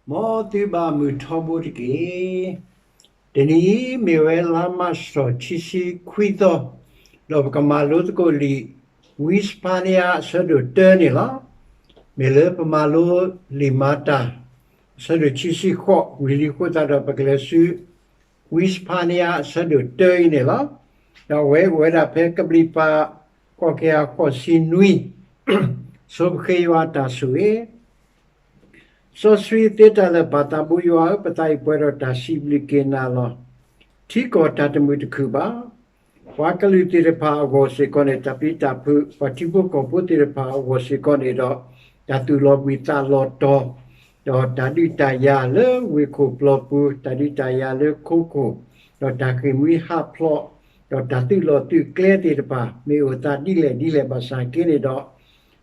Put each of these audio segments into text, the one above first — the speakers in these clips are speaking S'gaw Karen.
မ်သုဘၣ်မုာ်ထီဘိတက့ၢ်. တနံၤအံၤမ့ၢ်ဝဲလါမၢ်ၡးထီၣ်ခံဆံခွံသီ, ဒီးပကမၤလိသကိးလံာ် ဝံစဖါနယါအဆၢဒိၣ်တၢန့ၣ်လီၤ. မ့ၢ်လၢပမၤလိလံာ်မၤတၢ် အဆၢဒိၣ်ခံဆံဃိးဝံၤလံအဃိသတးဒီး ပကလဲၤဆူ ဝံစဖါနယါအဆၢဒိၣ်တၢအံၤန့ၣ်လီၤ. ဒီးအဝဲအိၣ်ဝဲဒၣ်ဖဲကဘျံးပၤ ဃိးကယၤဃိးဆံနွံ, ဆိပဃ့ယွၤအတၢ်ဆိၣ်ဂ့ၤ စီဆှံသ့တၢ်လၢာ် ပၢ်သးဘိယွၤဧၢ, ပသးအံၤပှဲၤဒီးတၢ်စံးဘျုးက့ၤနၤလီၤ. ထံကီၢ်တၢ်တမုာ်တခုၣ်ဘၣ်. ပှၤကလုာ်သ့ၣ်တဖၣ်အဂီၢ်စ့ၢ်ကီးန့ၣ် တၢ်ပျံၤတၢ်ဖုး, ပှၤထံဖိကီၢ်ဖိသ့ၣ်တဖၣ်အဂီၢ်စ့ၢ်ကီးန့ၣ်ဒီး တၢ်သူၣ်လီၤဘှံးသးလီၤတီၤ, ဒီးတၢ်ဒုးတၢ်ယၤလၢဝ့ၢ်ခိၣ်ပျီပူၤ, တၢ်ဒုးတၢ်ယၤလၢခိခိၣ်, ဒီးတၢ်ဃ့ၢ်မှံဟးဖျိး, ဒီးတၢ်သုးလီၢ်သုးကျဲသ့ၣ်တဖၣ် မ့ၢ်အိၣ်သးဒ်လဲၣ်ဒ်လဲၣ်ဘၣ်ဆၣ်က့န့ၣ်ဒီး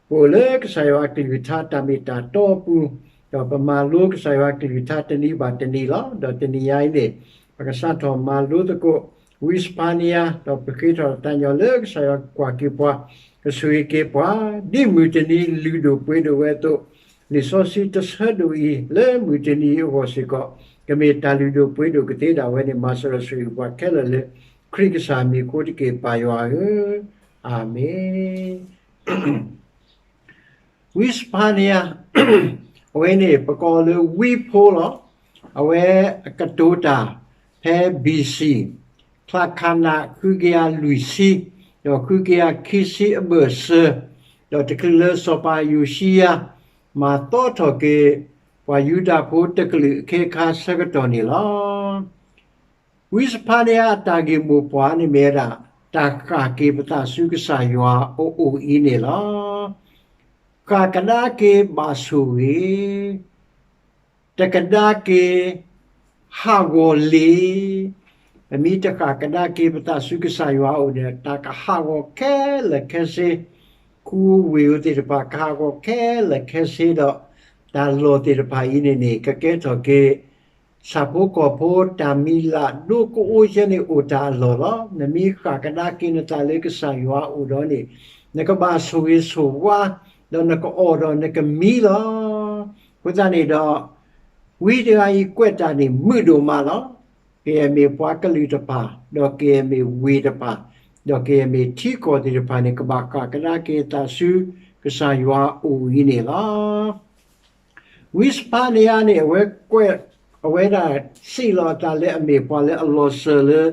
ပအိၣ်လၢကစၢ်ယွၤအကလုၢ်ကထါတၢ်မ့ၢ်တၢ်တီအပူၤ, ဒီးပမၤလိကစၢ်ယွၤအကလုၢ်ကထါတနံၤဘၣ်တနံၤလီၤ. ဒီးတနံၤညါအံၤန့ၣ် ပကစးထီၣ်မၤလိသကိး ဝံစဖါနယါ, ဒီးပဃ့ထီၣ်သးညီလၢကစၢ်ယွၤကကွၢ်က့ၤပှၤ, ကဆိၣ်ဂ့ၤက့ၤပှၤ, ဒ်မုၢ်တနံၤလုၢ်ဒိၣ်ပှ့ၤဒိၣ်ဝဲအသိး, လံာ်စီဆှံတဆၢဒိၣ်အံၤ လၢမုၢ်တနံၤအဂီၢ်စ့ၢ်ကီး ကမ့ၢ်တၢ်လုၢ်ဒိၣ်ပှ့ၤဒိၣ်ကသ့ဒၣ်ဝဲန့ၣ် မၤစၢၤဒီးဆိၣ်ဂ့ၤပှၤခဲလၢာ်လၢ ခရံာ်ကစၢ်မံၤအဃိတက့ၢ် ပၢ်ယွၤဧၢ, အၤမ့ၣ်. ဝံစဖါနယါ, အဝဲန့ၣ် ပကိးလၢဝံဖိလီၤ. အဝဲအကတိၤတၢ်ဖဲ ဘီၣ်စံၣ် ချါခါနး ဃုကယၤလွံၢ်ဆံ, ဒီးဃုကယၤခံဆံအဘၢၣ်စၢၤ, ဒီးတချုးလၢစီၤပၤယိၤၡံယါ မၤသီထီၣ်က့ၤ ပှၤယူဒၤဖိတကလုာ်အခ့အခါဆၢကတီၢ်န့ၣ်လီၤ. ဝံစဖါနယါအတၢ်ဂ့ၢ်မိၢ်ပှၢ်န့ၣ်မ့ၢ်ဝဲဒၣ် တၢ်ဃၣ်က့ၤပသးဆူကစၢ်ယွၤအအိၣ်အံၤန့ၣ်လီၤ. ဃၣ်ကဒါက့ၤဘၣ်ဆိၣ်ဂ့ၤ, တကဒါက့ၤ ဟးဂီၤလံ. ပမ့ၢ်တဃၣ်ကဒါက့ၤပသးဆူကစၢ်ယွၤအအိၣ်န့ၣ် တၢ်ကဟးဂီၤခဲလၢာ်ခဲဆ့, ခူဝ့ၢ်ဧိၤသ့ၣ်တဖၣ်ကဟးဂီၤခဲလၢာ်ခဲဆ့ဒီး တၢ်လီၢ်သ့ၣ်တဖၣ်အံၤန့ၣ်န့ၣ် ကကဲထီၣ်က့ၤ ဆၣ်ဖိကီၢ်ဖိတၢ်မံၤလၢ်ဒိကအိၣ်ကဲန့ၣ်အိၣ်တၢ်အလီၢ်လီၤ. နမ့ၢ်ဃၣ်ကဒါက့ၤနသးလၢကစၢ်ယွၤအအိၣ်ဒီးန့ၣ် နကဘၣ်ဆိၣ်ဂ့ၤဆိၣ်ဝါ, ဒီးနကအီၣ်ဒီးနကမံလီၤ. အဃိသတးန့ၣ်ဒီး ဝံတဂၤအံၤကွဲးတၢ်န့ၣ်မုာ်ဒိၣ်မးလီၤ. ကယဲၢ်မ့ၢ်ပှၤကလုာ်တဖၣ်, ဒီးကယဲၢ်မ့ၢ်ဝ့ၢ်တဖၣ်, ဒီးကယဲၢ်မ့ၢ်ထံကီၢ်သ့ၣ်တဖၣ်န့ၣ် ကဘၣ်ဃၣ်ကဒါက့ၤအသးဆူကစၢ်ယွၤအအိၣ်အံၤန့ၣ်လီၤ. ဝံစဖါနယါန့ၣ် အဝဲကွဲး, အဝဲဒၣ်စံးလီၤအသးလၢအမ့ၢ်ပှၤလၢအလီၤစၢၤလၢ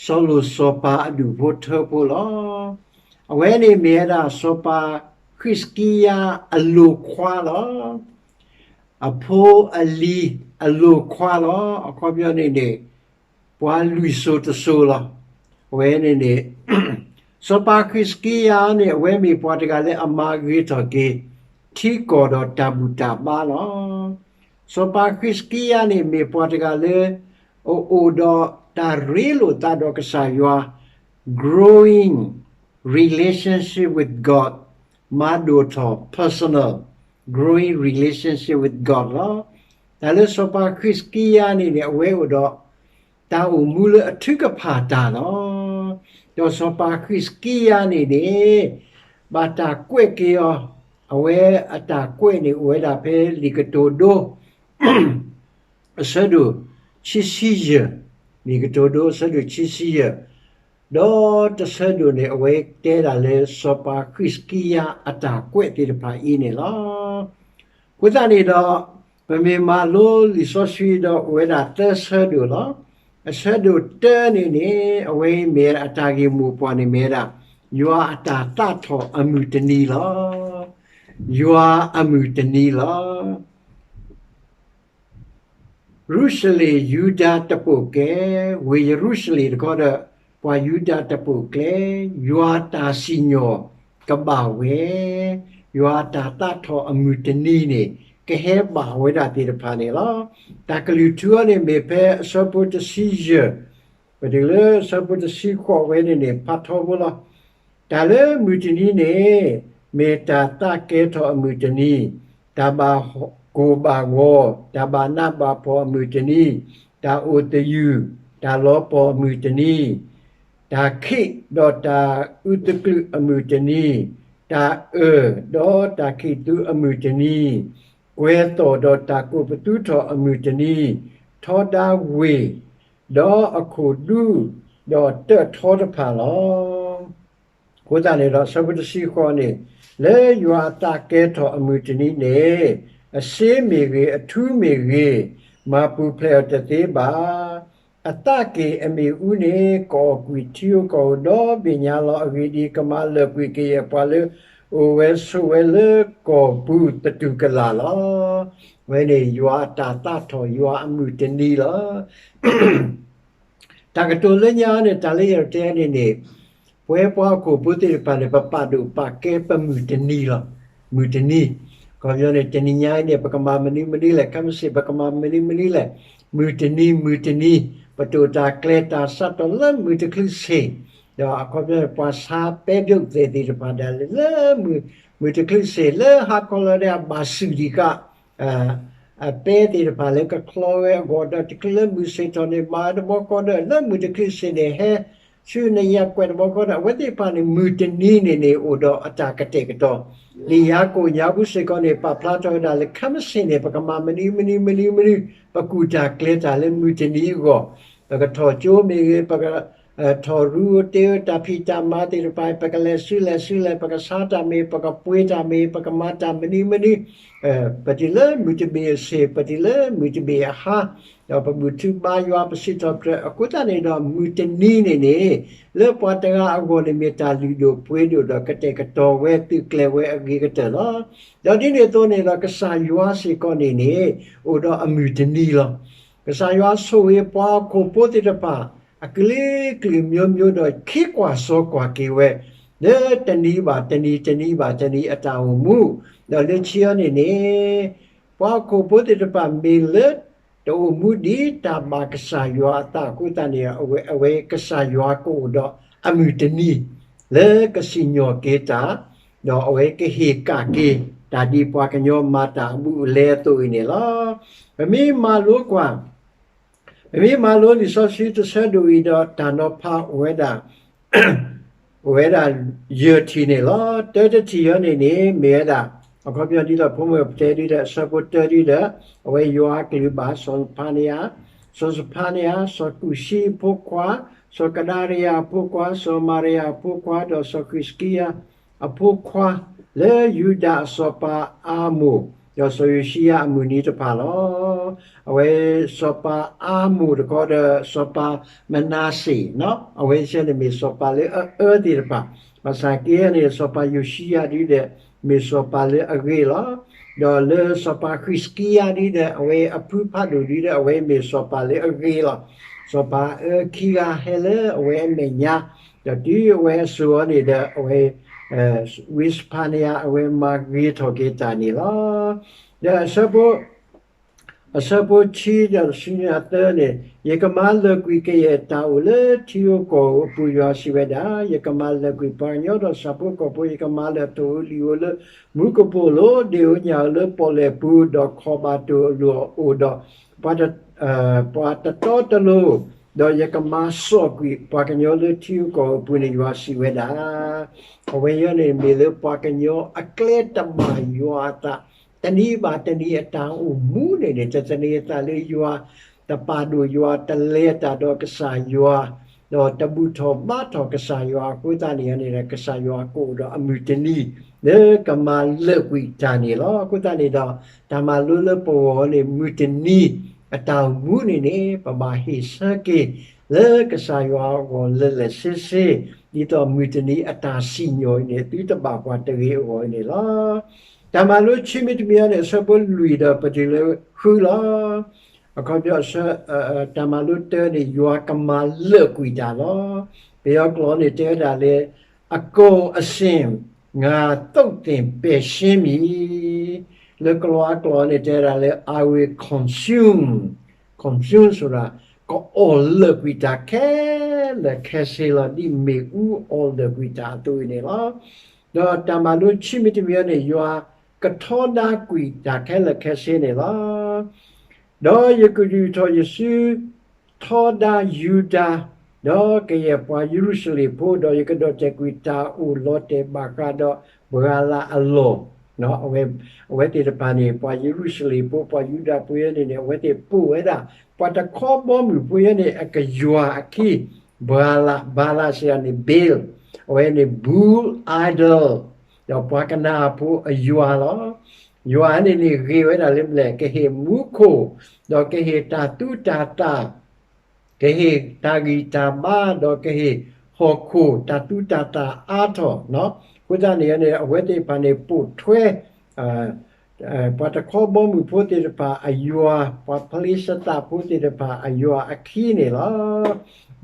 စီၤလိာ်စီၤပၤအဒူၣ်ဖိထၢဖိလီၤ. အဝဲန့ၣ်မ့ၢ်ဝဲဒၣ်စီၤပၤဃံးစကံယါအလိၤခွါလီၤ. အဖိအလံၤအလိၤခွါလီၤ. အခီပညီန့ၣ်န့ၣ် ပှၤလွံၢ်စိၤတစိၤလီၤ. အဝဲန့ၣ်န့ၣ် စီၤပၤဃံးစကံယါန့ၣ် အဝဲမ့ၢ်ပှၤတဂၤလၢအမၤဂ့ၤထီၣ်က့ၤ ထံကီၢ်ဒီးတၢ်ဘူၣ်တၢ်ဘါလီၤ. စီၤပၤဃံးစကံယါန့ၣ် မ့ၢ်ပှၤတဂၤလၢ အအိၣ်ဒီးတၢ်ရ့လိာ်သးဒီးကစၢ်ယွၤ growing relationship with God မၤဒိၣ်ထီၣ် personal growing relationship with God လီၤ. တၢ်လၢစီၤပၤဃံးစကံယါန့ၣ်န့ၣ် အဝဲအိၣ်ဒီး တၢ်အိၣ်မူလၢအထုကဖၣ်တၢ်လီၤ. ဒီးစီၤပၤဃံးစကံယါန့ၣ်န့ၣ် ဘၣ်တၢ်ကွဲးက့ၤအီၤ, အဝဲအတၢ်ကွဲးန့ၣ်အိၣ်ဝဲဒၣ်ဖဲလံာ်ကတိၤဒိ အဆၢဒိၣ်ခံဆံယဲၢ်, လံာ်ကတိၤဒိအဆၢဒိၣ်ခံဆံယဲၢ်, ဒီးတဆၢဒိၣ်န့ၣ် အဝဲတဲဒၣ်လၢစီၤပၤဃံးစကံယါအတၢ်ကွဲးသ့ၣ်တဖၣ်အံၤန့ၣ်လီၤ. အဃိသတးန့ၣ်ဒီး ပမ့ၢ်မၤလိလံာ်စီဆှံဒီးအိၣ်ဝဲဒၣ်သၢဆၢဒိၣ်လီၤ. အဆၢဒိၣ်တၢန့ၣ်န့ၣ် အဝဲအံၤမ့ၢ်အတၢ်ဂ့ၢ်မိၢ်ပှၢ်န့ၣ်မ့ၢ်ဝဲဒၣ် ယွၤအတၢ်သးထီၣ်အမုၢ်တနံၤလီၤ. ယွၤအမုၢ်တနံၤလီၤ. ရူၤၡလ့ၣ်ယူဒၤတပိာ်ကျဲ, ဝ့ၢ်ယရူၤၡလ့ၣ်တခီဒီး ပှၤယူဒၤတပိာ်ကျဲ, ယွၤတၢ်စံၣ်ညီၣ်ကဘၣ်ဝဲ, ယွၤတၢ်သးထီၣ်အမုၢ်တနံၤန့ၣ် ကဟဲဘၣ်ဝဲဒၣ်သ့ၣ်တဖၣ်န့ၣ်လီၤ. တၢ်ကလုၢ်ထူအီၤန့ၣ် မ့ၢ်ဖဲအဆၢဖိတဆံယဲၢ်, ပတုၤလၢအဆၢဖိတဆံဃိးဝဲန့ၣ်န့ၣ် ဖးထီဘိလီၤ. တၢ်လၢမုၢ်တနံၤန့ၣ် မ့ၢ်တၢ်သးကဲထီၣ်အမုၢ်တနံၤ, တၢ်ဘၣ်ကိၢ်ဘၣ်ဂီၤ, တၢ်ဘၣ်နးဘၣ်ဖှီၣ်အမုၢ်တနံၤ, တၢ်အိၣ်သယုၢ်, တၢ်လီၤပှီၢ်အမုၢ်တနံၤ, တၢ်ခံးဒီးတၢ်အုးသကုၤအမုၢ်တနံၤ, တၢ်အၢၣ်ဒီးတၢ်ခံးသူအမုၢ်တနံၤ, ကွဲၤသီၣ်ဒီးတၢ်ကိးပသူထီၣ်အမုၢ်တနံၤ, ထီဒါဝ့ၢ်, ဒီးအခိၣ်ဒူ, ဒီးတၢၣ်ထီတဖၣ်လီၤ. အဃိသတးန့ၣ်ဒီး အဆၢဖိတဆံဃိးန့ၣ်, လၢယွၤအသးကဲထီၣ်အမုၢ်တနံၤန့ၣ်, အစ့မ့ၢ်ဂ့ၤ, အထူမ့ၢ်ဂ့ၤ, မၤပူၤဖျဲးအီၤတသ့ဘၣ်. အသးက့ၢ်အမ့ၣ်အူန့ၣ် ကအီၣ်ကွံာ်ထံဧိၤကီၢ်ဧိၤဒီဘ့ၣ်ညါလီၤ. အဂ့ၢ်ဒ်အံၤ, ကမၤလၢာ်ကွံာ်ကယဲၢ်ပှၤလၢအအိၣ်ဝဲဆိးဝဲလၢကီၢ်ပူၤသတူၢ်ကလာ်လီၤ. အဝဲန့ၣ် ယွၤအတၢ်သးထီၣ် ယွၤအမုၢ်တနံၤလီၤ. တၢ်ကတိၤလၢညါန့ၣ် တၢ်လၢယအဲၣ်ဒိးတဲန့ၣ်န့ၣ်, ပဝဲပှၤဟီၣ်ခိၣ်ဖိသ့ၣ်တဖၣ်န့ၣ် ပပာ်ဒိၣ်ပာ်ကဲပမုၢ်တနံၤလီၤ. မုၢ်တနံၤ, အခီပညီန့ၣ် တနံၤညါအံၤန့ၣ် ပကမၤမနုၤမနုၤလဲၣ်, ခဲမုၢ်ဆ့ၣ် ပကမၤမနုၤမနုၤလဲၣ်, မုၢ်တနံၤ မုၢ်တနံၤ, ပတိာ်တၢ်ကျဲၤတၢ်စးထီၣ်လၢမုၢ်တချုးဆ့ၣ်, ဒီးအခီပညီန့ၣ် ပှၤဆါပဲဘျုးသဲးသ့ၣ်တဖၣ်ဒၣ်လဲာ်လၢ မုၢ်တချုးဆ့ၣ် လၢဟါခီလီၤဒၣ်အဘၣ်ဆူၣ်ဒံးဃာ် အပဲသ့ၣ်တဖၣ်လၢကချီဝဲအဂီၢ်ဒီး တချုးလၢမုၢ်ဆ့ၣ်ထီၣ်န့ၣ် မၤတဘျီဃီဒီး လၢမုၢ်တချုးဆ့ၣ်န့ၣ် ဟဲဆူနယၤကွဲးတဘျီဃီဒီး အဝဲသ့ၣ်တဖၣ်န့ၣ် မုၢ်တနံၤန့ၣ်န့ၣ် အိၣ်ဒီးအတၢ်ကတဲာ်ကတီၤ, လံာ်ယၤကိာ်ညါပူၤစ့ၢ်ကီးန့ၣ် ပာ်ဖျါထီၣ်ဝဲဒၣ်လၢ ခဲမုၢ်ဆ့ၣ်န့ၣ် ပကမၤမနုၤမနုၤမနုၤမနုၤ, ပကူၣ်တၢ်ကျဲၤတၢ်လၢမုၢ်တနံၤအဂီၢ်, ပကထီၣ်ကၠိမ့ၢ်ဂ့ၤ, ပက ထီၣ်ရူဧိၤတ့ဧိၤ တၢ်ဖံးတၢ်မၤသ့ၣ်တဖၣ် ပကလဲၤဆူလဲၣ်ဆူလဲၣ်, ပကဆါတၢ်မ့ၢ်, ပကပှ့ၤတၢ်မ့ၢ်, ပကမၤတၢ်မနုၤမနုၤ, ပတုၤလၢမုၢ်တဘ့ၣ်အဆ့ၣ်, ပတုၤလၢမုၢ်တဘ့ၣ်အဟါ, ဒီးပဘူၣ်ထူဘါယွၤ ပစံးထီၣ်ပတြၢၤ, အဃိသတးန့ၣ်ဒီး မုၢ်တနံၤန့ၣ်န့ၣ် လၢပှၤတဂၤအဂီၢ်န့ၣ် မ့ၢ်တၢ်လုၢ်ဒိၣ်ပှ့ၤဒိၣ်ဒီး ကတဲာ်ကတီၤဝဲသုးကျဲၤဝဲအဂ့ၤကတၢၢ်လီၤ. ဒီးဒ်န့ၣ်အသိးန့ၣ်ဒီး ကစၢ်ယွၤစ့ၢ်ကီးန့ၣ်န့ၣ် အိၣ်ဒီးအမုၢ်တနံၤလီၤ. ကစၢ်ယွၤဆိၣ်ဂ့ၤပှၤဟီၣ်ခိၣ်ဖိသ့ၣ်တဖၣ် အကလုာ်ကလုာ်မျိုးမျိုးဒီး ဟ့ၣ်ကွၢ်စီကွၢ်က့ၤဝဲ လၢတနံၤဘၣ်တနံၤ တနံၤဘၣ်တနံၤအတၢ်အိၣ်မူ, ဒီးလၢခံအံၤန့ၣ်န့ၣ် ပှၤဟီၣ်ခိၣ်ဖိသ့ၣ်တဖၣ်မ့ၢ်လၢတအိၣ်မူဒ်တၢ်ဘၣ်ကစၢ်ယွၤအသးအဃိသတးန့ၣ် အဝဲကစၢ်ယွၤကအိၣ်ဒီးအမုၢ်တနံၤ လၢကစံၣ်ညီၣ်က့ၤတၢ်, ဒီးအဝဲကဟ့ၣ်ကၣ်က့ၤ တၢ်ဒ်ပှၤကညီမၤတၢ်အဘူးအလဲအသိးအံၤန့ၣ်လီၤ. ပမ့ၢ်မၤလိကွၢ် ပမ့ၢ်မၤလိလံာ်စီဆှံတဆၢဒိၣ်အံၤဒီး တၢ်နီၤဖးအိၣ်ဝဲဒၣ် အိၣ်ဝဲဒၣ်ယဲၢ်ထံၣ်န့ၣ်လီၤ. တၢတထံၣ်အံၤန့ၣ်န့ၣ် မ့ၢ်ဝဲဒၣ် အခီပညီဒ်သိးဖိမုၣ်ပတဲဒ်ဒီး အဆၢဖိတၢဒ်ဒီး အဝဲယွၤအကလုၢ်ဘၣ် စီၤစဖါနယၤ, စီၤစဖါနယၤ, စီၤကူၡံအဖိခွါ, စီၤကဒၤရယၤအဖိခွါ, စီၤမၤရယၤအဖိခွါ, ဒီးစီၤဃံးစကံယၤ အဖိခွါ လၢယူဒၤအစီၤပၤအၤမိၣ်, ဒီးစီၤယိၤၡံယၤအမုၢ်နံၤတဖၣ်လီၤ. အဝဲစီၤပၤအၤမိၣ်တခီဒီး စီၤပၤမနၤၡ့, အဝဲဆၢန့ၣ်မ့ၢ်စီၤပၤလၢအအၢသ့ၣ်တဖၣ်, ဘၣ်ဆၣ်က့န့ၣ် စီၤပၤယိၤၡံယၤဒ်ဒီး မ့ၢ်စီၤပၤလၢအဂ့ၤလီၤ. ဒီးလၢစီၤပၤဃံးစကံယၤဒ်ဒီး အဝဲအဖုဖးဒိၣ်ဒ်ဒီး အဝဲမ့ၢ်စီၤပၤလၢအဂ့ၤလီၤ. စီၤပၤအၢခံဂၤဟဲလၢအဝဲအမဲာ်ညါ, ဒီးတုၤအဝဲအစိၤအီၤန့ၣ်ဒီး အဝဲ ဝံစဖါနယၤ အဝဲမၤဂ့ၤထီၣ်က့ၤတၢ်န့ၣ်လီၤ. ဒီးအဆၢဖိ အဆၢဖိဆံဒီးဆူညါသၢန့ၣ်, ယကမၤလၢာ်ကွံာ်ကယဲၢ်တၢ်အိၣ်လၢထံဧိၤကီၢ်ဧိၤအပူၤ ယွၤစံးဝဲဒၣ်, ယကမၤလၢာ်ကွံာ်ပှၤကညီဒီးဆၣ်ဖိကီၢ်ဖိ, ယကမၤလၢာ်ထိၣ်ဧိၤလံာ်ဧိၤလၢမူကပိာ်လိၤ, ဒ့ၣ်ဧိၤညၣ်ဧိၤလၢပီၣ်လဲၣ်ပူၤ, ဒီးခီၣ်ဘၣ်တိၢ်အလိၤအိၣ်ဒီး ပှၤတတီတလိၤ, ဒီးယကမၤစိာ်ကွံာ်ပှၤကညီလၢထံဧိၤကီၢ်ဧိၤအပူၤန့ၣ် ယွၤစံးဝဲဒၣ်. အဝဲအံၤန့ၣ်မ့ၢ်လၢပှၤကညီအကျဲတဘၣ်ယွၤအသး, တနံၤဘၣ်တနံၤအတၢ်အိၣ်မူန့ၣ်န့ၣ် တသန့ၤအသးလၢယွၤ, တပာ်ဒိၣ်ယွၤ, တလဲၤတၢ်ဒီးကစၢ်ယွၤ, ဒီးတဘူၣ်ထီၣ်ဘါထီၣ်ကစၢ်ယွၤအဃိသတးန့ၣ်န့ၣ် ကစၢ်ယွၤကအိၣ်ဒီးအမုၢ်တနံၤ လၢကမၤလၢာ်ကွံာ်တၢ်န့ၣ်လီၤ. အဃိသတးန့ၣ်ဒီး တၢ်မၤလိလၢပဂီၢ်န့ၣ် မုၢ်တနံၤအတၢ်အိၣ်မူန့ၣ်န့ၣ် ပဘၣ်ဟ့ၣ်ဆၢက့ၤ လၢကစၢ်ယွၤအဂီၢ်လၢာ်လၢာ်ဆ့ဆ့, ဒ်သိးမုၢ်တနံၤအတၢ်စံၣ်ညီၣ်အံၤန့ၣ် သုတဘၣ်ပှၤတဂ့ၤအဂီၢ်အံၤန့ၣ်လီၤ. တၢ်မၤလိခံမံၤတမံၤအံၤန့ၣ် အဆၢဖိလွံၢ်ဒီးပတုၤလၢဃုလီၤ. အခီပညီ တၢ်မၤလိတၢန့ၣ် ယွၤကမၤလၢာ်ကွံာ်တၢ်လီၤ. ပယီၤကျိာ်န့ၣ်တဲဝဲဒၣ်လၢ အကုန်အစင် ငါသုတ်သင်ပယ်ရှင်းမည်, လၢကလီၤအကျိာ်န့ၣ်တဲဝဲဒၣ်လၢ I will consume, consume ဆိုတာ ကအီၣ်လၢာ်ကွံာ်တၢ်ခဲလၢာ်ခဲဆ့လီၤ, ဒ်မ့ၣ်အူအီၣ်လၢာ်ကွံာ်တၢ်အသိးအံၤန့ၣ်လီၤ. ဒီးတၢ်မၤလိခံမံၤတမံၤန့ၣ် ယွၤကထီဒါကွံာ်တၢ်ခဲလၢာ်ခဲဆ့န့ၣ်လီၤ. ဒီးယကဒုးထီၣ်ယစု ထီဒါယူဒၤ ဒီးကယဲၢ်ပှၤယရူၤၡလ့ၣ်ဖိ, ဒီးယကဒီၣ်တဲာ်ကွံာ်တၢ်အိၣ်လီၤတဲာ်ဘၣ်ဃးဒီးပှၤလၢအလီၢ်, အဝဲသ့ၣ်တဖၣ်န့ၣ် ပှၤယရူၤၡလ့ၣ်ဖိ ပှၤယူဒၤဖိယဲန့ၣ်န့ၣ် အဝဲသ့ၣ်ပိာ်ဝဲဒၣ် ပှၤတခီဘီမုၢ်ဖိယဲန့ၣ် အကယွၤအခံ, ဘၤလး, ဘၤလးစ့ၢ်န့ၣ် Baal, အဝဲန့ၣ် bull idol, ဒီးပှၤကနၤအၣ်ဖိအယွၤလီၤ. ယွၤန့ၣ်န့ၣ်ဂ့ၤဝဲဒၣ်လၢမလဲၣ်, ကဟ့ၣ်မူခိၣ်, ဒီးကဟ့ၣ်တၢ်သူတၢ်သၣ်, ကဟ့ၣ်တၢ်ဂံၢ်တၢ်ဘါ, ဒီးကဟ့ၣ်ဟီၣ်ခိၣ်တၢ်သူတၢ်သၣ်အါထီၣ်, အဃိသတးန့ၣ်န့ၣ် အဝဲသ့ၣ်တဖၣ်န့ၣ်ပိာ်ထွဲ ပှၤတခီဘီမုၢ်ဖိသ့ၣ်တဖၣ်အယွၤ, ပှၤဖလ့ၡသးဖိသ့ၣ်တဖၣ်အယွၤအခံန့ၣ်လီၤ.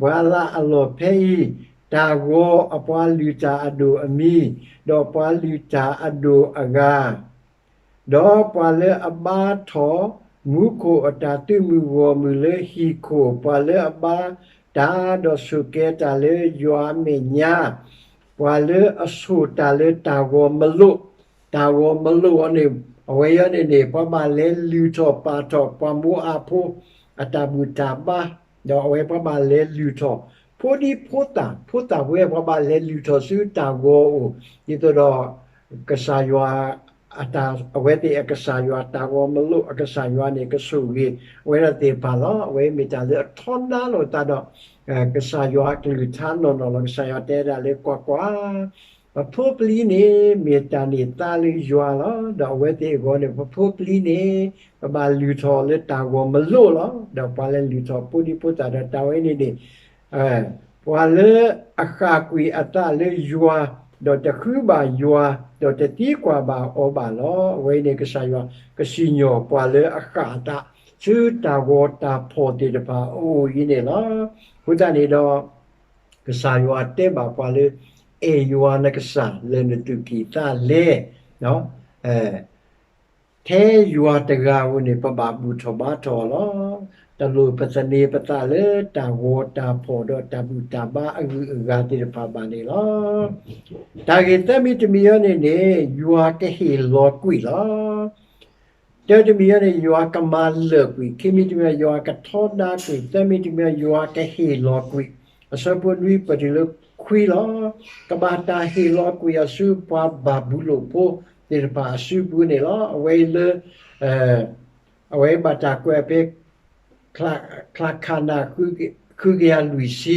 ပှၤလၢအလီၢ်ဖဲအံၤ, တၢ်ဂီၤအပှၤလုၢ်တၢ်အဒိၣ်အမံၤ, ဒီးပှၤလုၢ်တၢ်အဒိၣ်အဂၤ, ဒီးပှၤလၢအဘါထီၣ်မူခိၣ်အတၢ်သုးမုၢ်ဂီၢ်မုၢ်လၢဟံၣ်ခိၣ်, ပှၤလၢအဘါတၢ်ဒီးဆိၣ်ကဲၤတၢ်လၢယွၤအမဲာ်ညါ, ပှၤလၢအဆိၣ်တၢ်လၢတၢ်ဂီၤမလိၣ်, တၢ်ဂီၤမလိၣ်အီၤန့ၣ် အဝဲအံၤန့ၣ်န့ၣ် ပှၤဘၣ်လဲၤလုၢ်ထီၣ်ပာ်ထီၣ် ပှၤမိၤအၤဖိအတၢ်ဘူၣ်တၢ်ဘါ, ဒီးအဝဲပှၤဘၣ်လဲၤလုၢ်ထီၣ် ဖိဒံဖိသၣ်, ဖိသၣ်ဖိဝဲ ပှၤဘၣ်လဲၤလုၢ်ထီၣ်ဆူတၢ်ဂီၤအအိၣ်, ဒ်သိးဒီး ကစၢ်ယွၤ အဝဲသ့ၣ်အကစၢ်ယွၤ တၢ်ဂီၤမလိၣ်အကစၢ်ယွၤန့ၣ် ကဆိၣ်ဂ့ၤဝဲဒၣ်သ့ၣ်တဖၣ်လီၤ. အဝဲမ့ၢ်တၢ်လၢအထီဒါလိာ်သးဒီး ကစၢ်ယွၤအကလုၢ်ကထါနီၢ်နီၢ်လီၤ. ကစၢ်ယွၤတဲဒၣ်လၢ ကွၢ်ကွၢ်, ပဖိပလံၤန့ၣ် မ့ၢ်တၢ်န့ၢ်သါလၢယွၤလီၤ. ဒီးအဝဲသ့ၣ်အဂီၢ်န့ၣ် ပဖိပလံၤန့ၣ် ပဘၣ်လုၢ်ထီၣ်လၢတၢ်ဂီၤမလိၣ်လီၤ. ဒီးပှၤလၢလုၢ်ထီၣ်ဖိဒံဖိသၣ်ဒီး တၢ်ဝဲန့ၣ်န့ၣ် ပှၤလၢအဃၣ်ကွံာ်အသးလၢယွၤ, ဒီးတဃုဘၣ်ယွၤ, ဒီးတသံကွၢ်ဘၣ်အီၤဘၣ်လီၤ. အဝဲအံၤန့ၣ် ကစၢ်ယွၤကစံၣ်ညီၣ်ပှၤလၢအဃၣ်အသး ဆူတၢ်ဂီၤတၢ်ဖီၣ်သ့ၣ်တဖၣ်အအိၣ်အံၤန့ၣ်လီၤ. အဃိသတးန့ၣ်ဒီး ကစၢ်ယွၤတဲဘၣ်ပှၤလၢ အဲၣ်ယွၤနကစၢ်လၢနသူၣ်ကံၢ်သးလဲ, ထဲယွၤတဂၤဧိၤန့ၣ် ပဘၣ်ဘူၣ်ထီၣ်ဘါထီၣ်အီၤလီၤ. တလိၣ်ပသန့ၤပသးလၢတၢ်ဂီၤတၢ်ဖီၣ်ဒီးတၢ်ဘူၣ်တၢ်ဘါအဂုၤအဂၤသ့ၣ်တဖၣ်ဘၣ်န့ၣ်လီၤ. တၢ်ဂ့ၢ်သၢမံၤတမံၤအံၤန့ၣ်န့ၣ် ယွၤကဟ့ၣ်လီၤကွံာ်လီၤ. တၢတမံၤအံၤန့ၣ် ယွၤကမၤလၢာ်ကွံာ်, ခံမံၤတမံၤ ယွၤကထီဒါကွံာ်, သၢမံၤတမံၤ ယွၤကဟ့ၣ်လီၤကွံာ်, အဆၢဖိနွံပတုၤလၢခွံလီၤ. ကဘၣ်တၢ်ဟ့ၣ်လီၤကွံာ်အီၤဆူပှၤဘၤဘူလိၣ်ဖိသ့ၣ်တဖၣ်အစုပူၤန့ၣ်လီၤ. အဝဲအံၤလၢ အဝဲဘၣ်တၢ်ကွဲးဖဲ ချၢခးနၢ် ဃုကယၤလွံၢ်ဆံ,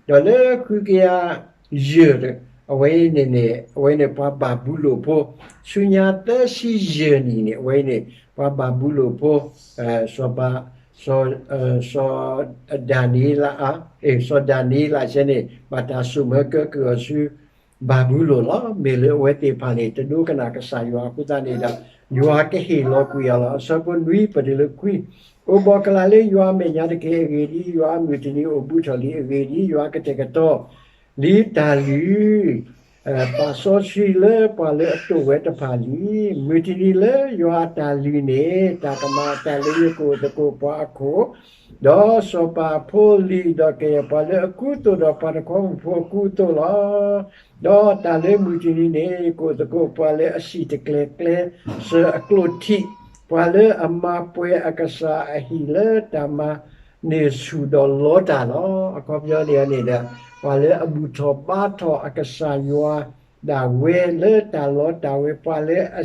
ဒီးလၢဃုကယၤယဲၢ် အဝဲန့ၣ်န့ၣ် အဝဲန့ၣ်ပှၤဘၤဘူလိၣ်ဖိ ဆူညါသၢဆံယဲၢ်နံၣ်န့ၣ် အဝဲန့ၣ် ပှၤဘၤဘူလိၣ်ဖိ စီၤ စီၤ ဒၤနံးယ့လး စီၤဒၤနံးယ့လးစ့ၢ်န့ၣ် ဘၣ်တၢ်စိာ်မၢကၢကုၢ်အီၤဆူ ဘၤဘူလိၣ်လီၤ. မ့ၢ်လၢအဝဲသ့ၣ်တဖၣ်န့ၣ် တဒိကနၣ်ကစၢ်ယွၤအဃိသတးန့ၣ်ဒီး ယွၤကဟ့ၣ်လီၤကွံာ်အီၤလီၤ. အဆၢဖိနွံပတုၤလၢခွံ, အိၣ်ဘှီၣ်ကလာ်လၢယွၤအမဲာ်ညါတက့ၢ်. အဂ့ၢ်ဒ်အံၤ, ယွၤအမုၢ်တနံၤအိၣ်ဘူးထီၣ်လံ. အဂ့ၢ်ဒ်အံၤ, ယွၤကတဲာ်ကတီၤလံတၢ်လုၢ် ပာ်စီဆှံလၢပှၤလၢအတိာ်ဝဲတဖၣ်လံ. မုၢ်တနံၤလၢယွၤအတၢ်လုၢ်န့ၣ် တၢ်ကမၤအသးလၢယကအိၣ်သကိးပှၤအခိၣ်, ဒီးစီၤပၤဖိလံၤ, ဒီးကယဲၢ်ပှၤလၢအကူအသိး, ဒီးပှၤတခီဘီမုၢ်ဖိအကူအသိးလီၤ. ဒီးတၢ်လၢမုၢ်တနံၤန့ၣ် ယကအိၣ်သကိးပှၤလၢအစံၣ်တကျဲၤကျဲစၢၤအကျိၣ်ထံး, ပှၤလၢအမၤပှဲၤအကစၢ်အဟံၣ်လၢတၢ်မၤန့ၢ်ဆူၣ်ဒီးလီတၢ်လီၤ. အခီပညီန့ၣ်န့ၣ်ဒီး ပှၤလၢအဘူၣ်ထီၣ်ဘါထီၣ်အကစၢ်ယွၤဒၣ်ဝဲလၢတၢ်လီတၢ်ဝဲ, ပှၤလၢအ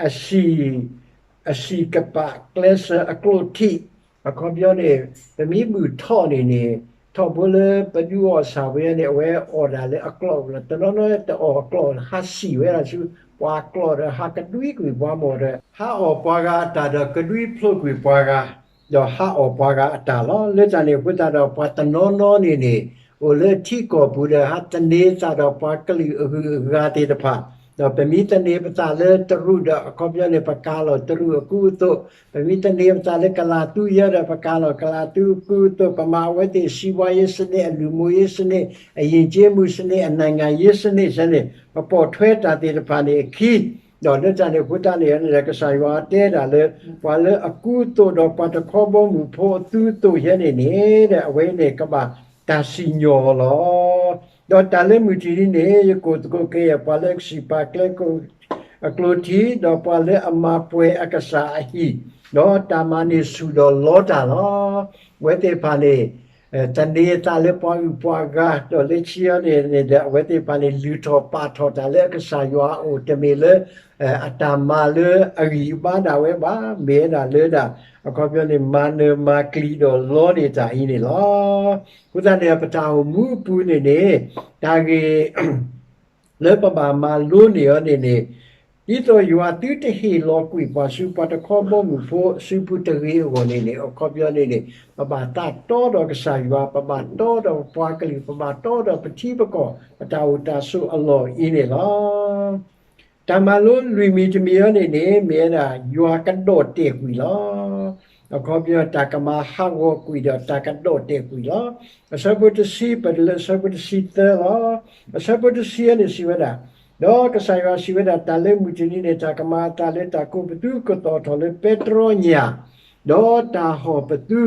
အစံၣ်ကပာ်ကျဲစၢၤအကျိၣ်ထံး, အခီပညီန့ၣ် ပမ့ၢ်ဘူၣ်ထီၣ်န့ၣ်န့ၣ် ထီဘိလၢပဒုးအီၣ်ဆၣ်ဝဲန့ၣ် အဝဲအီၣ်ဒၣ်လၢအကျိာ်လီၤ. တနီၤနီၤတအီၣ်အကျိာ် ဟးစံၣ်ဝဲဒၣ်ဆူပှၤကျိာ်ဒီး ဟးကဒွံကွံာ်ပှၤမီၢ်ဒီး ဟးအီၣ်ပှၤဂၤအတၢ်ဒီးကဒွံဖျိးကွံာ်ပှၤဂၤ, ဒီးဟးအီၣ်ပှၤဂၤအတၢ်လီၤ. လၢတၢ်န့ၣ်အဃိသတးဒီး ပှၤတနီၤနီၤန့ၣ်န့ၣ် အိၣ်လၢထံကီၢ်ပူၤဒီး ဟးသန့ၤသးဒီးပှၤကလုာ်အဂုၤအဂၤသ့ၣ်တဖၣ်, ဒီးပမ့ၢ်သန့ၤပသးလၢတရူးဒီး အခီပညီန့ၣ် ပကၤလီၤတရူးအကူအသိး, ပမ့ၢ်သန့ၤပသးလၢကလၤသူယဲဒီး ပကၤလီၤကလၤသူအကူအသိး, ပမၤအဝဲသ့ၣ် စီးပွားရေးစနစ်, အလူမှုရေးစနစ်, အယဉ်ကျေးမှုစနစ်, အနိုင်ငံရေးစနစ် စ့ၢ်န့ၣ် ပပိာ်ထွဲတၢ်သ့ၣ်တဖၣ်န့ၣ်အခံ, ဒီးလၢတၢ်န့ၣ်အဃိသတးန့ၣ် ကစၢ်ယွၤတဲဒၣ်လၢ ပှၤလၢအကူအသိးဒီးပှၤတခီဘီမုၢ်ဖိအသူအသိးယဲန့ၣ်န့ၣ် အဝဲန့ၣ်ကဘၣ်တၢ်စံၣ်ညီၣ်လီၤ. ဒီးတၢ်လၢမုၢ်တနံၤန့ၣ် ယကအိၣ်သကိးကယဲၢ် ပှၤလၢအစံၣ်ပာ်ကျဲ အကျိၣ်ထံး, ဒီးပှၤလၢအမၤပှဲၤအကစၢ်အဟံၣ်, ဒီးတၢ်မၤန့ၢ်ဆူၣ်ဒီးလီတၢ်လီၤ. အဝဲသ့ၣ်တဖၣ်န့ၣ် သန့ၤအသးလၢပှၤဂုၤပှၤဂၤ ဒီးလၢခံအံၤန့ၣ်န့ၣ်ဒီး အဝဲသ့ၣ်တဖၣ်န့ၣ် လုၢ်ထီၣ်ပာ်ထီၣ်တၢ်လၢအကစၢ်ယွၤအအိၣ် တမ့ၢ်လၢ အတၢ်မၤလၢအဂံၢ်အဘါဒၣ်ဝဲဘၣ်, မ့ၢ်ဝဲဒၣ်လၢဒၣ် အခီပညီန့ၣ် မၤနၢၤမၤကျံၤဒီးလီန့ၢ်တၢ်အံၤန့ၣ်လီၤ. အဃိသတးန့ၣ် ပတၢ်အိၣ်မူအပူၤန့ၣ်န့ၣ် တၢ်ဂ့ၢ် လၢပဘၣ်မၤလိန့ၢ်အီၤန့ၣ်န့ၣ်, ဒ်သိးယွၤသုတဟ့ၣ်လီၤကွံာ်ပှၤဆူပှၤတခီဘီမုၢ်ဖိအစုပူၤတဂ့ၤအဂီၢ်န့ၣ်န့ၣ် အခီပညီန့ၣ်န့ၣ် ပဘၣ်သးတီဒီးကစၢ်ယွၤ, ပဘၣ်တီဒီးပပှၤကလုာ်, ပဘၣ်တီဒီးပထံပကီၢ်, ပတၢ်အိၣ်တၢ်ဆိးအလီၢ်အံၤန့ၣ်လီၤ. တၢ်မၤလိလွံၢ်မံၤတမံၤအံၤန့ၣ်န့ၣ် မ့ၢ်ဝဲဒၣ်ယွၤကဒီၣ်တဲာ်ကွံာ်လီၤ. အခီပညီ တၢ်ကမၤဟးဂီၤကွံာ်ဒီးတၢ်ကဒီၣ်တဲာ်ကွံာ်လီၤ. အဆၢဖိတဆံ ပတုၤလၢအဆၢဖိတဆံသၢလီၤ. အဆၢဖိတဆံအံၤန့ၣ်စံးဝဲဒၣ်, ဒီးကစၢ်ယွၤစံးဝဲဒၣ်, တၢ်လၢမုၢ်တနံၤန့ၣ် တၢ်ကမၤအသးလၢတၢ်ကိးပသူကသီၣ်ထီၣ်လၢပဲတြီညၣ်, ဒီးတၢ်ဟီၣ်ပသူ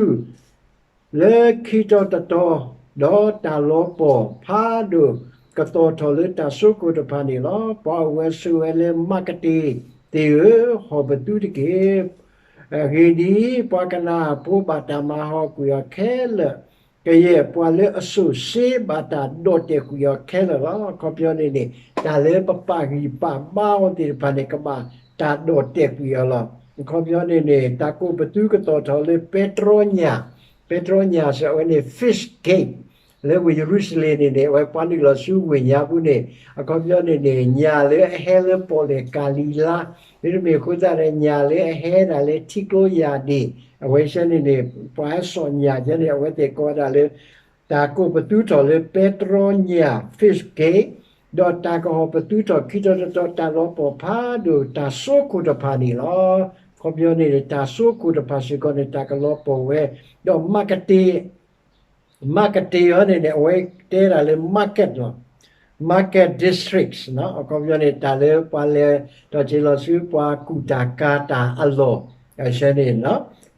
လၢခံတီၤတတီၤ, ဒီးတၢ်လီၤပှီၢ်ဖးဒိၣ်ကသီၣ်ထီၣ်လၢတၢ်စိခိၣ်တဖၣ်န့ၣ်လီၤ. ပှၤအိၣ်ဝဲဆိးဝဲလၢ မၤကတ့ၢ်သ့ၣ်ဧၢ, ဟီၣ်ပသူတက့ၢ်. အဂ့ၢ်ဒ်အံၤ, ပှၤကနၤအၣ်ဖိဘၣ်တၢ်မၤဟးဂီၤကွံာ်အီၤခဲလၢာ်, ကယဲၢ်ပှၤလၢအစိၣ်စ့ဘၣ်တၢ်ဒီၣ်တဲာ်ကွံာ်အီၤခဲလၢာ်လီၤ. အခီပညီန့ၣ်န့ၣ် တၢ်လၢပပာ်ဂံၢ်ပာ်ဘါအီၤသ့ၣ်တဖၣ်န့ၣ် ကဘၣ်တၢ်ဒီၣ်တဲာ်ကွံာ်အီၤလီၤ. အခီပညီန့ၣ်န့ၣ် တၢ်ကိးပသူကသီၣ်ထီၣ်လၢပဲတြီညၣ်, ပဲတြီညၣ်စ့ၢ် အဝဲန့ၣ် fish gate လၢဝ့ၢ်ယရူၤၡလ့ၣ်န့ၣ်န့ၣ် အဝဲပှၤနုာ်လီၤဆူဝ့ၢ်ညါပူၤန့ၣ် အခီပညီန့ၣ်န့ၣ် ညၣ်လၢအဟဲလၢပီၣ်လဲၣ်ကၤလံၤလါ, မ့တမ့ၢ်အဃိသတးဒီး ညၣ်လၢအဟဲဒၣ်လၢထံကျိယၢ်ဒ့ၣ်, အဝဲဆဲန့ၣ်န့ၣ် ပှၤဟဲစိာ်ညၣ်ဆဲန့ၣ် အဝဲသ့ၣ်ကိးဝဲဒၣ်လၢ တၢ်ကိးပသူထီၣ်လၢပဲတြီညၣ် fish gate, ဒီးတၢ်ကဟီၣ်ပသူထီၣ်ခံတီၤတတီၤ တၢ်လီၤပှီၢ်ဖးဒိၣ်တၢ်စိခိၣ်တဖၣ်န့ၣ်လီၤ. အခီပညီန့ၣ်န့ၣ် တၢ်စိခိၣ်တဖၣ်စ့ၢ်ကီးန့ၣ် တၢ်ကလီၤပှီၢ်ဝဲ, ဒီး market, market အံၤန့ၣ်န့ၣ် အဝဲတဲဒၣ်လၢ market လီၤ. Market districts အခီပညီန့ၣ် တၢ်လၢပှၤလဲၤထီၣ်က့ၤလီၤဆူပှၤကူၣ်တၢ်ကၤတၢ်အလီၢ်, အဆဲန့ၣ်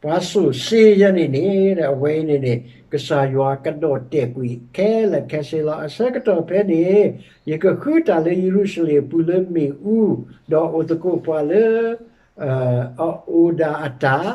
ပှၤစိာ်စ့ယဲန့ၣ်န့ၣ် အဝဲအံၤန့ၣ်န့ၣ် ကစၢ်ယွၤကဒီၣ်တဲာ်ကွံာ်ခဲလၢာ်ခဲဆ့လီၤ. အဆၢကတီၢ်ဖဲန့ၣ် ယကဃုတၢ်လၢယရူၤၡလ့ၣ်အပူၤလၢမ့ၣ်အူ, ဒီးအိၣ်သကိးပှၤလၢ အအိၣ်ဒၣ်အတၢ်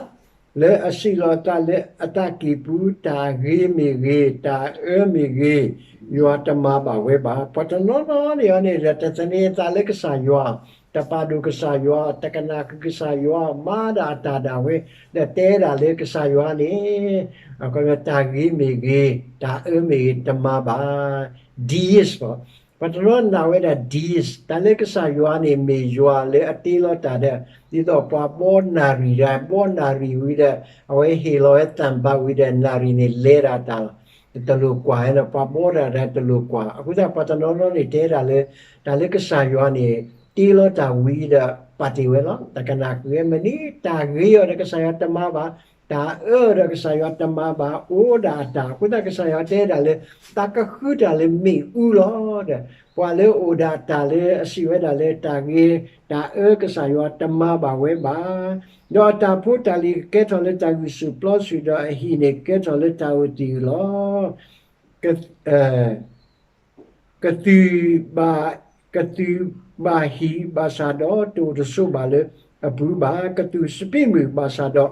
လၢအစံးလီၤအသးလၢအသးကံၢ်ပူၤ တၢ်ဂ့ၤမ့ၢ်ဂ့ၤ တၢ်အၢမ့ၢ်ဂ့ၤ ယွၤတမၤဘၣ်ဝဲဘၣ်. ပှၤတနီၤနီၤန့ၣ်န့ၣ်ဒီး တသန့ၤအသးလၢကစၢ်ယွၤ, တပာ်ဒိၣ်ကစၢ်ယွၤ, တကနၣ်ဃုာ်ကစၢ်ယွၤ, မၤဒၣ်အတၢ်ဒၣ်ဝဲ, ဒီးတဲဒၣ်လၢကစၢ်ယွၤန့ၣ် တၢ်ဂ့ၤမ့ၢ်ဂ့ၤ တၢ်အၢမ့ၢ်ဂ့ၤ တမၤဘၣ် deist လီၤ. ပှၤတနီၤနာ်ဝဲဒၣ် deist တၢ်လၢကစၢ်ယွၤန့ၣ် မ့ၢ်ယွၤလၢအတ့လီၤတၢ်ဒီး ဒ်သိးပှၤဘီနၣ်ရံၣ်ဒၣ် ဘီနၣ်ရံၣ်ဝံၤဒီး အဝဲဟ့ၣ်လီၤဝဲသၣ်ဘၣ်ဝံၤဒီး နၣ်ရံၣ်န့ၣ်လဲၤဒၣ်တၢ်လီၤ. တလိၣ်ကွၢ်ဝဲဒီး ပှၤဘီဒၣ်ဒီးတလိၣ်ကွၢ်. အဃိသတး ပှၤတနီၤနီၤန့ၣ်တဲဒၣ်လၢ တၢ်လၢကစၢ်ယွၤန့ၣ် တ့လီၤတၢ်ဝံၤဒီး ပာ်တ့ၢ်ဝဲလီၤ. တကနၣ်ဃုာ်ဝဲမနုၤ, တၢ်ဂ့ၤအီၤဒီးကစၢ်ယွၤတမၤဘၣ်, တၢ်အၢအီၤဒီးကစၢ်ယွၤတမၤဘၣ်, အိၣ်ဒၣ်အတၢ်. အဃိသတးကစၢ်ယွၤတဲဒၣ်လၢ တၢ်ကဃုတၢ်လၢမ့ၣ်အူလီၤဒီး ပှၤလၢအအိၣ်ဒၣ်တၢ်လၢအစံးဝဲဒၣ်လၢတၢ်ဂ့ၤ တၢ်အၢကစၢ်ယွၤတမၤဘၣ်ဝဲဘၣ်. ဒီးအတၢ်ဖိတၢ်လံၤကကဲထီၣ်လၢတၢ်ဂံၢ်ဆူၣ်ပျီဆူၣ် ဒီးအဟံၣ်န့ၣ်ကကဲထီၣ်လၢတၢ်အိၣ်တ့ၢ်အလီၢ် ကသုၣ်ဘၣ်, ကသုၣ်ဘၣ်ဟံၣ်ဘၣ်ဆၣ်ဒီး တအိၣ်တဆိးဘၣ်လၢအပူၤဘၣ်, ကသုၣ်စပံးမုၢ်ဘၣ်ဆၣ်ဒီး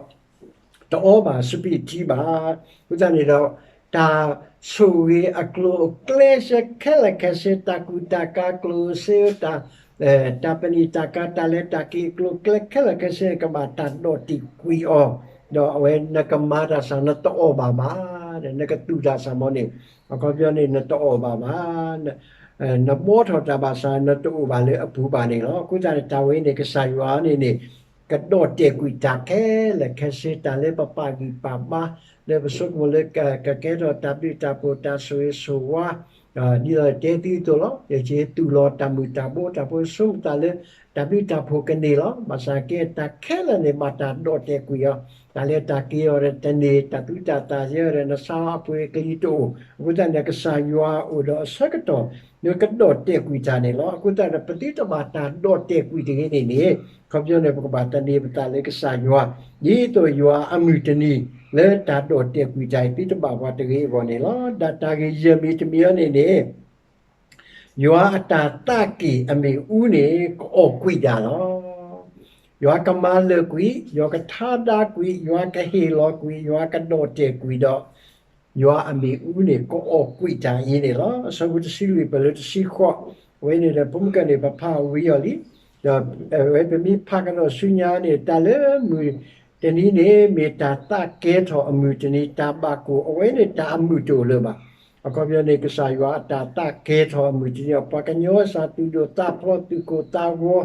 တအီဘၣ်စပံးထံဘၣ်. အဃိသတးန့ၣ်ဒီး တၢ်ဆိၣ်ဂ့ၤအကျိၤအကျဲစဲခဲလၢာ်ခဲဆ့, တၢ်ကူၣ်တၢ်ကၤကျိၣ်စ့ တၢ်ပနံာ်တၢ်ကၤ တၢ်လဲၤတၢ်က့ၤအကျိၤအကျဲခဲလၢာ်ခဲဆ့န့ၣ် ကဘၣ်တၢ်ဒီးတံာ်ကွံာ်အီၤ, ဒီးအဝဲနကမၤတၢ်ဆၣ် နတအီၣ်ဘၣ်ဘၣ်, နကသူၣ်တၢ်ဆၣ်မီၤန့ၣ် အခီပညီန့ၣ် နတအီၣ်ဘၣ်ဘၣ်, နဘီထီၣ်တၢ်ဘၣ်ဆၣ် နတအိၣ်ဘၣ်လၢအပူၤဘၣ်န့ၣ်လီၤ. အဃိသတးန့ၣ် တၢ်ဝဲအံၤန့ၣ် ကစၢ်ယွၤန့ၣ်န့ၣ် ကဒီၣ်တဲာ်ကွံာ်တၢ်ခဲလၢာ်ခဲဆ့ တၢ်လၢပပာ်ဂံၢ်ပာ်ဘါ လၢပဆိကမိၣ်လၢကကဲထီၣ်တၢ်ဘျုးတၢ်ဖှိၣ် တၢ်ဆိၣ်ဂ့ၤဆိၣ်ဝါ, ဒ်သိးတဲသုအသိးလီၤ. ယကသူၣ်လီၤတၢ်မုၢ်တၢ်ဘိတၢ်ဖိ ဆိကမိၣ်သးလၢ တၢ်ဘျုးတၢ်ဖှိၣ်ကန့ၢ်လီၤ. ဘၣ်ဆၣ်က့ တၢ်ခဲလၢာ်န့ၣ် ဘၣ်တၢ်ဒီၣ်တဲာ်ကွံာ်အီၤ, တၢ်လၢတၢ်က့ၤအီၤဒီးတန့ၢ်, တၢ်သူတၢ်သၣ်ယဲဒီး နဆါအပှ့ၤကလံၤတအိၣ်. အဃိသတးန့ၣ် ကစၢ်ယွၤအိၣ်ဒီးအဆၢကတီၢ် လၢကဒီၣ်တဲာ်ကွံာ်တၢ်န့ၣ်လီၤ. အဃိသတးဒီး ပသုတဘၣ်တၢ်ဒီၣ်တဲာ်ကွံာ်တဂ့ၤန့ၣ်န့ၣ် အခီပညီန့ၣ် ပကဘၣ်သန့ၤပသးလၢကစၢ်ယွၤ, ဒ်သိးယွၤအမုၢ်တနံၤ လၢတၢ်ဒီၣ်တဲာ်ကွံာ်တၢ်အံၤ သုတဘၣ်ပှၤတဂ့ၤအဂီၢ်န့ၣ်လီၤ. ဒီးတၢ်ဂ့ၢ်ယဲၢ်မံၤတမံၤအံၤန့ၣ်န့ၣ် ယွၤအတၢ်သးက့ၢ်အမ့ၣ်အူန့ၣ် ကအီၣ်ကွံာ်ဒၣ်လီၤ. ယွၤကမၤလၢာ်ကွံာ်, ယွၤကထါဒါကွံာ်, ယွၤကဟ့ၣ်လီၤကွံာ်, ယွၤကဒီၣ်တဲာ်ကွံာ်ဒီး ယွၤအမ့ၣ်အူန့ၣ် ကအီၣ်ကွံာ်တၢ်အံၤန့ၣ်လီၤ. အဆၢဖိတဆံလွံၢ် ပလၢတဆံဃိး, အဝဲန့ၣ်ဒီး ဖိမုၣ်ကၢန့ၣ် ပဖးဝံၤအီၤလံ. ဒီးအဝဲပမ့ၢ်ဖးကဒီးဆူညါန့ၣ် တၢ်လၢမုၢ်တနံၤန့ၣ် မ့ၢ်တၢ်သးကဲထီၣ်အမုၢ်တနံၤ, တၢ်ဘၣ်ကိၣ် အဝဲန့ၣ်တၢ်အမုာ်တအိၣ်လၢၤဘၣ်. အခီပညီန့ၣ် ကစၢ်ယွၤအတၢ်သးကဲထီၣ်အမုၢ်တနံၤ, ပှၤကညီစၢ်သူၣ်ဒိၣ်သးဖျိး သူၣ်ကိၢ်သးဂီၤ,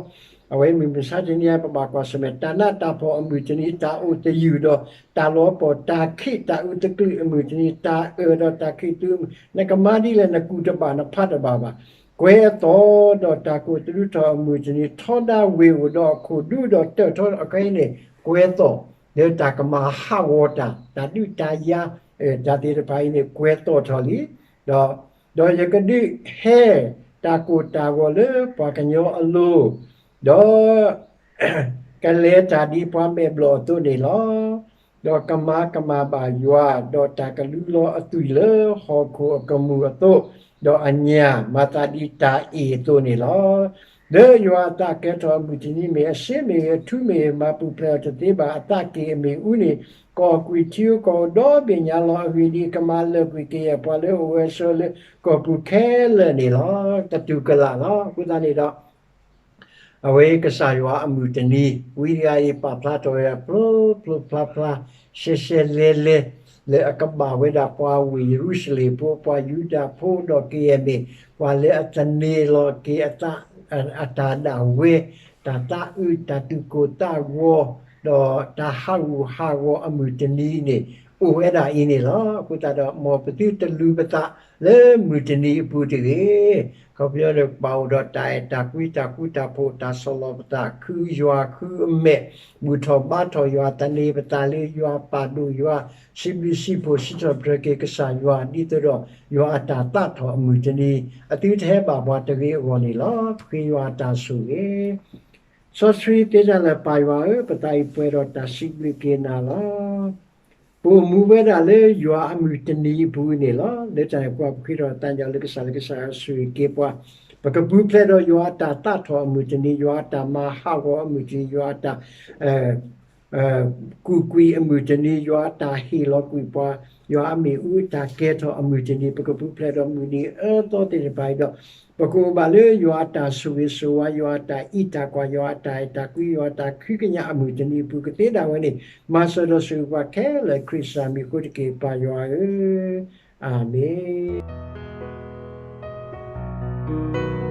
အဝဲမုၢ်မဆါတနံၤ ပဘၣ်ကွၢ်ဆၢၣ်မဲာ် တၢ်နးတၢ်ဖှီၣ်အမုၢ်တနံၤ, တၢ်အိၣ်သယုၢ်ဒီးတၢ်လီၤပှီၢ်, တၢ်ခ့တၢ်အုးတကလုာ်အမုၢ်တနံၤ, တၢ်အၢၣ်ဒီးတၢ်ခံးသူအမုၢ်, နကမၤဒ်လဲၣ် နကူၣ်တဘၣ် နဖးတဘၣ်ဘၣ်. ကွဲအသီၣ်ဒီးတၢ်ကိၢ်သရူးထီၣ်အမုၢ်တနံၤ, ထီဒါဝ့ၢ်အိၣ်ဒီးအခိၣ်ဒူဒီးတၢၢ်ထီ, အခီအံၤန့ၣ် ကွဲသီၣ်, လၢတၢ်ကမၤဟးဂီၤတၢ်, တၢ်ဒုးတၢ်ယၤ, တၢ်သ့ၣ်တဖၣ်အံၤန့ၣ် ကွဲသီၣ်ထီၣ်လံ. ဒီး ဒီးယကဒုးဟဲတၢ်ကိၢ်တၢ်ဂီၤလၢပှၤကညီအလိၤ, ဒီး ကလဲၤတၢ်ဒ်ပှၤမဲာ်ဘျီၣ်အသိးန့ၣ်လီၤ. ဒီးကမၤကမၣ်ဘၣ်ယွၤ, ဒီးတၢ်ကလူလီၤအသွံၣ်လၢဟီၣ်ခိၣ်အကမူၣ်အသိး, ဒီးအညၣ်မၤသးဒ်တၢ်အ့ၣ်အသိးန့ၣ်လီၤ. လၢယွၤအသးကဲထီၣ်အမုၢ်တနံၤ မ့ၢ်အစ့မ့ၢ်ဂ့ၤ, အထူမ့ၢ်ဂ့ၤ, မၤပူၤဖျဲးအီၤတသ့ဘၣ်. အသးက့ၢ်အမ့ၣ်အူန့ၣ် ကအီၣ်ကွံာ်ထံဧိၤကီၢ်ဧိၤဒီဘ့ၣ်ညါလီၤ. အဂ့ၢ်ဒ်အံၤ, ကမၤလၢာ်ကွံာ်ကယဲၢ်ပှၤလၢအအိၣ်ဝဲဆိးလၢကီၢ်ပူၤခဲလၢာ်န့ၣ်လီၤ. ကတူၢ်ကလာ်လီၤ. အဃိသတးန့ၣ်ဒီး အဝဲကစၢ်ယွၤအမုၢ်တနံၤ ဝံတဂၤအံၤ ပာ်ဖျါထီၣ်ဝဲဒၣ် ဖျိဖျိဖျါဖျါ ရှဲရှဲလဲလဲ လၢအကဘၣ်ဝဲဒၣ်ပှၤဝ့ၢ်ယရူၤၡလ့ၣ်ဖိ, ပှၤယူဒၤဖိ, ဒီးကယဲၢ်မ့ၢ်ပှၤလၢအသန့ၤလီၤက့ၤအတၢ်ဒၣ်ဝဲ, တၢ်သးအုး, တၢ်သူၣ်ကိၢ်သးဂီၤ, ဒီးတၢ်ဟးဂူာ်ဟးဂီၤအမုၢ်တနံၤန့ၣ် အိၣ်ဝဲဒၣ်အံၤန့ၣ်လီၤ. အဃိသတးဒီး မ်ပသုတလူၤပသးလၢမုၢ်တနံၤအပူၤတဂ့ၤ. ခီဖျိလၢပအိၣ်ဒီးတၢ်အဲၣ်တၢ်ကွံ တၢ်ဃူတၢ်ဖိး, တၢ်ဆီၣ်လီၤပသး, ဃုယွၤဃုအမဲာ်, ဘူၣ်ထီၣ်ဘါထီၣ်ယွၤ, သန့ၤပသးလၢယွၤ, ပာ်ဒိၣ်ယွၤ, စံးဘျုးစံးဖှိၣ် စံးထီၣ်ပတြၢၤက့ၤကစၢ်ယွၤ, ဒ်သိးဒီးယွၤအတၢ်သးထီၣ်အမုၢ်တနံၤ အသုတဟဲဘၣ်ပှၤတဂ့ၤအဂီၢ်န့ၣ်လီၤ. ပဃ့ယွၤအတၢ်ဆိၣ်ဂ့ၤ စီဆှံသ့တၢ်လၢပၢ်ယွၤဧၢ, ပသးအံၤပှဲၤဒီးတၢ်စံးဘျုးက့ၤနၤလီၤ. ပအိၣ်မူဝဲဒၣ်လၢယွၤအမုၢ်တနံၤအပူၤန့ၣ်လီၤ. လၢတၢ်န့ၣ်အဃိ ပဃ့ထီၣ်သးညီလၢကစၢ် လၢကစၢ်ယွၤဆိၣ်ဂ့ၤက့ၤပှၤ, ပကပူၤဖျဲးဒီးယွၤအတၢ်သးထီၣ်အမုၢ်တနံၤ, ယွၤအတၢ်မၤဟးဂီၤအမုၢ်တနံၤ, ယွၤအတၢ် ကူၣ်ကွံာ်အမုၢ်တနံၤ, ယွၤအတၢ်ဟ့ၣ်လီၤကွံာ်ပှၤ, ယွၤအမ့ၣ်အူအတၢ်ကဲထီၣ်အမုၢ်တနံၤ, ပကပူၤဖျဲးဒီးမုၢ်နံၤအၢသီသ့ၣ်တဖၣ်အံၤဒီး ပကအိၣ်ဘၣ်လၢယွၤအတၢ်ဆိၣ်ဂ့ၤဆိၣ်ဝါ, ယွၤအတၢ်အံးတၢ်ကွၢ်, ယွၤအတၢ်အဲၣ်တၢ်ကွံ, ယွၤအတၢ်ဃုကညးအမုၢ်တနံၤအပူၤကသ့ဒၣ်ဝဲန့ၣ်, မၤစၢၤဒီးဆိၣ်ဂ့ၤပှၤခဲလၢာ် ခရံာ်ကစၢ်မံၤအဃိတက့ၢ်, ပၢ်ယွၤဧၢ, အၤမ့ၣ်.